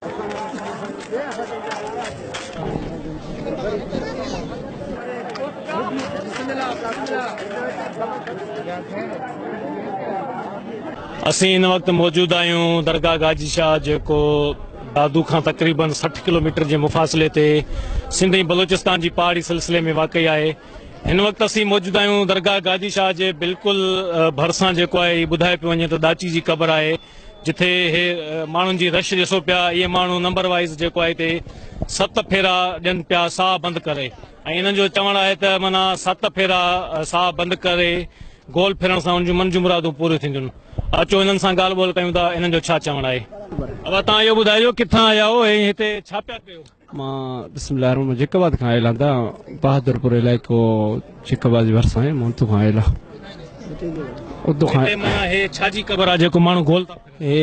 اسين هن وقت موجود آهيون درگاهه گاجي شاهه جيڪو دادو کان تقريبن 60 ڪلوميٽر جي مفاصلي تي سنڌ ۽ بلوچستان جي پهاڙي سلسلي ۾ واقع آهي. هن وقت اسين موجود آهيون درگاهه گاجي شاهه جي بلڪل ڀرسان جيڪو آهي ٻڌايو پيو وڃي ته ڏاچي جي قبر آهي جتي هي ماڻهن جي رش ڏسو پيا اهي ماڻهو نمبر وائيز جيڪو آهي هتي ست ڦيرا ڏين پيا ساهه بند ڪري ۽ انهن جو چوڻ آهي ته معنيٰ ست ڦيرا ساهه بند ڪري گول ڦرڻ سان انهن جون من جون مرادون پوريون ٿينديون اچو انهن سان ڳالهه ٻولهه ڪيون ٿا انهن جو ڇا چوڻ آهي. ابا توهان اهو ٻڌايو ڪٿان آيا آهيو ۽ هتي ڇا پيا ڪيو؟ مان بسم الله الرحمن جيڪب آباد کان آيل آهيان بهادر پور علائقو جيڪب آباد جي ڀرسان آهي مان اتو کان آيل آهيان اتو کان هتي معنيٰ هي ڇا جي قبر آهي جيڪو ماڻهو گول ٿا ڦرن؟ هي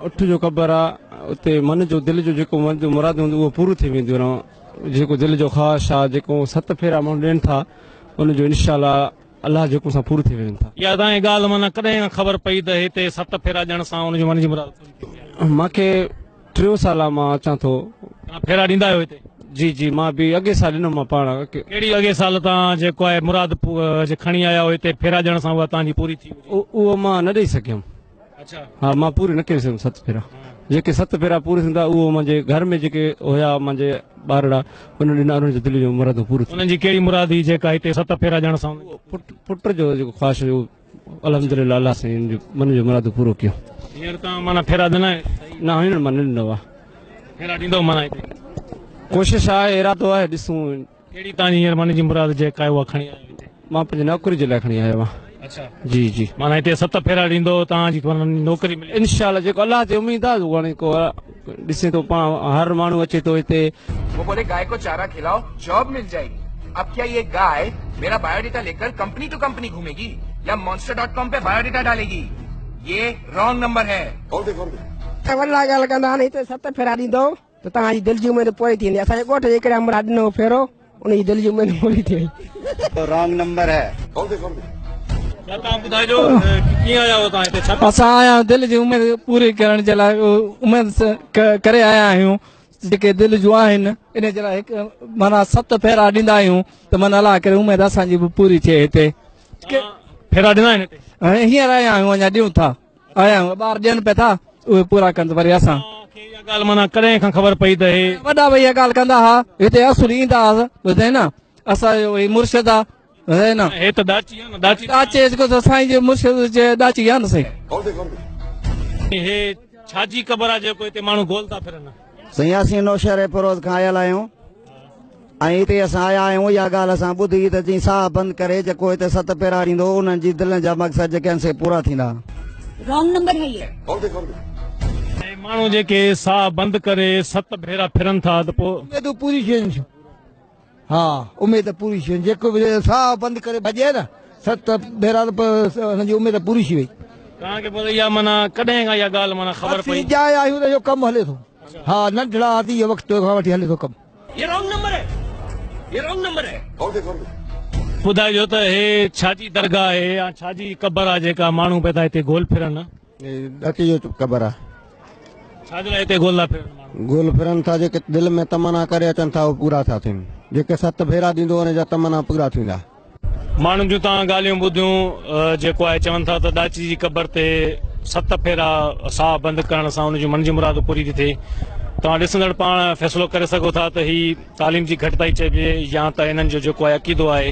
اٺ جو قبر آهي اتي من جو دل جو جيڪو من جو مراد هوندو اهو پورو ٿي ويندو آهي جيڪو دل جو خواهش آهي جيڪو ست ڦيرا ماڻهو ڏين ٿا ان جو انشاء الله الله جي حڪم سان پورو ٿي وڃن ٿا. اها تان ڳالهه معنيٰ ڪڏهن کان خبر پئي ته هتي ست ڦيرا ڏيڻ سان ان جو من جي مراد پوري ٿيندي آهي؟ مان کي ٽيون سال آ مان اچان ٿو. توهان ڦيرا ڏيندا آهيو هتي؟ جي جي مان به اڳي سال ڏنو مان پاڻ. ڪهڙي اڳي سال تان جيڪو آهي مراد جي کڻي آيا هو هتي ڦيرا ڏيڻ سان اها تان جي پوري ٿي هجي؟ اهو مان نه ڏئي سگهيم. اڇا. ها مان پوري نه ڪري سگهيم ست ڦيرا. جيڪي ست ڦيرا پوري ٿيندا اهو منهنجي گهر ۾ جيڪي هيا منهنجي ٻارڙا انهن ڏنا انهن جي دل جون مرادون پوريون ٿيون. انهن جي ڪهڙي مراد هئي جيڪا هتي ست ڦيرا ڏيڻ سان. پٽ پٽ جو جيڪو خواهش هيو الحمدلله الله سائين ان جو من جو مرادون پورو ڪيو. هينئر توهان معنيٰ ڦيرا ڏنا آهن؟ نه هينئر مان نه ڏنو آهي. ڦيرا ڏيندؤ معنيٰ هتي؟ ڪوشش آهي ارادو آهي ڏسون. ڪهڙي توهان جي هينئر من جي مراد جيڪا آهي اها کڻي آيا آهيو هتي؟ مان پنهنجي نوڪري جي لاء کڻي آيو آهيان. اڇا. جي جي. معنيٰ هتي ست ڦيرا ڏيندو توهان جي معنيٰ نوڪري ملي ويندي. انشاء الله جيڪو الله تي اميد آهي اهو هاڻي ڪو ڏسين ٿو پاڻ هر ماڻهو اچي ٿو هتي. वो बोले गाय को चारा खिलाओ जॉब मिल जाएगी अब क्या ये गाय मेरा बायोडेटा लेकर कंपनी टू कंपनी घूमेगी या मॉन्स्टर डॉट कॉम पे बायोडेटा डालेगी ये रॉन्ग नंबर है ته وڏا ڳالهه ڪندا آهن هتي ست ڦيرا ڏيندو ته توهان جي دل جي اميد پوري ٿيندي. اسان جي ڳوٺ جي هڪڙي همراهه ڏنو هو ڦيرو، ان جي دل جي اميد پوري ٿي وئي. رانگ نمبر هي. توهان ٻڌائجو ڪيئن آيا آهيو توهان هتي ڇا اسان آيا آهيون دل جي اميد پوري ڪرڻ جي لاء اميد ڪري آيا آهيون جيڪي دل جون آهن ان جي لاء هڪ معنيٰ ست ڦيرا ڏيندا آهيون ته معنيٰ الله ڪري اميد اسان جي به پوري ٿئي هتي ڦيرا ڏنا آهن هتي هينئر آيا آهيون اڃا ڏيون ٿا آيا آهيون ٻار ڏين پيا ٿا اهي پورا ڪن ته وري اسان. کي اها ڳالهه معنيٰ ڪڏهن کان خبر پئي ته هي. وڏا به اها ڳالهه ڪندا ها هتي اصل ايندا هئا ٻڌئي نه اسان جو هي مرشد آ ٻڌئي نه. هي ته ڏاچي آ نه ڏاچي. ڏاچي جيڪو سائين جي مرشد جي ڏاچي آ نه سائين. هي ڇا جي قبر آ جيڪو هتي ماڻهو گول ٿا ڦرن. سائين اسين نوشهري فيروز کان آيل آهيون ۽ هتي اسان آيا آهيون اها ڳالهه اسان ٻڌي ته جي ساهه بند ڪري جيڪو هتي ست پيرا ڏيندو انهن جي دلن جا مقصد جيڪي آهن سي پورا ٿيندا. رانگ نمبر هي يي. ۽ ماڻهو جيڪي ساهه بند ڪري ست ڀيرا ڦرن ٿا ته پوء. اميدون پوري ٿين ٿيون. ها اميد پوري ٿي وڃي جيڪو به ساهه بند ڪري ڀڄي نه ست ڀيرا ته هن جي اميد پوري ٿي وئي. توهان کي پوء اها معنيٰ ڪڏهن کان اها ڳالهه معنيٰ خبر پئي؟ اسين ڄايا آهيون ته اهو ڪم هلي ٿو. ها ننڍڙا هئاسين اهو وقت کان وٺي هلي ٿو ڪم. يي رانگ نمبر هي يي رانگ نمبر هي. ٻڌائجو ته هي ڇا جي درگاهه آهي يا ڇا جي قبر آهي جيڪا ماڻهو پيا ٿا هتي گول ڦرن؟ ڏاچي جو قبر آ. ڇا جي لاء هتي گول ٿا ڦرن ماڻهو؟ گول ڦرن ٿا جيڪي دل ۾ تمنا ڪري اچن ٿا اهي پورا ٿا ٿين جيڪي ست ڀيرا ڏيندو ان جا تمنا پورا ٿيندا. ماڻهن جون توهان ڳالهيون ٻڌيون جيڪو آهي چون ٿا ته ڏاچي جي قبر تي ست ڦيرا ساهه بند ڪرڻ سان ان جون من جي مراد پوري ٿي ٿئي توهان ڏسندڙ پاڻ فيصلو ڪري سگهو ٿا ته هي تعليم جي گهٽتائي چئبي يا ته انهن جو جيڪو آهي عقيدو آهي.